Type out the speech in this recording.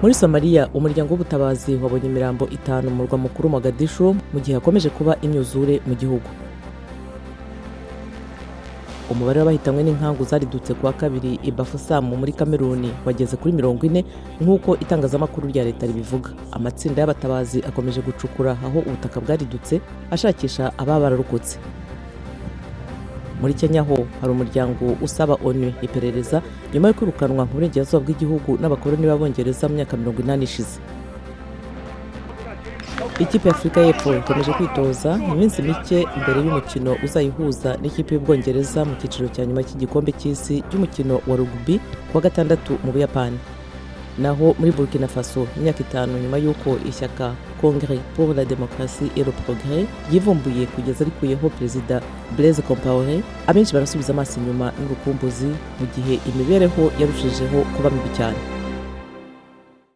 Muri Somaliya, umuryango w'ubutabazi wabonye imirambo itanu mu murwa mukuru Mogadishu, mu gihe hakomeje kuba imyuzure mu gihugu. Umubare w'abahitanywe n'inkangu zaridutse kuwa kabiri i Bafoussam muri Kameruni wageze kuri 40, nk'uko itangazamakuru rya leta ribivuga. Amatsinda y'abatabazi akomeje gucukura aho ubutaka bwaridutse, ashakisha ababa bararokotse. Muri Kenya ho hari umuryango usaba ONU iperereza nyuma yo kwirukanwa mu burengerazuba bw'igihugu n'abakoloni b'Abongereza mu myaka 80 ishize. Ikipe ya Afurika y'Epfo ikomeje kwitoza iminsi mike mbere y'umukino uzayihuza n'ikipe y'Ubwongereza mu cyiciro cya nyuma cy'igikombe cy'isi cy'umukino wa rugby kuwa gatandatu mu Buyapani. Naho muri Burkina Faso, imyaka 5 nyuma y'uko ishyaka Congrès pour la démocratie et le progrès ryivumbuye kugeza rikuyeho Perezida Blaise Compaoré, abenshi barasubiza amaso inyuma n'urukumbuzi mu gihe imibereho yarushijeho kuba mibi cyane.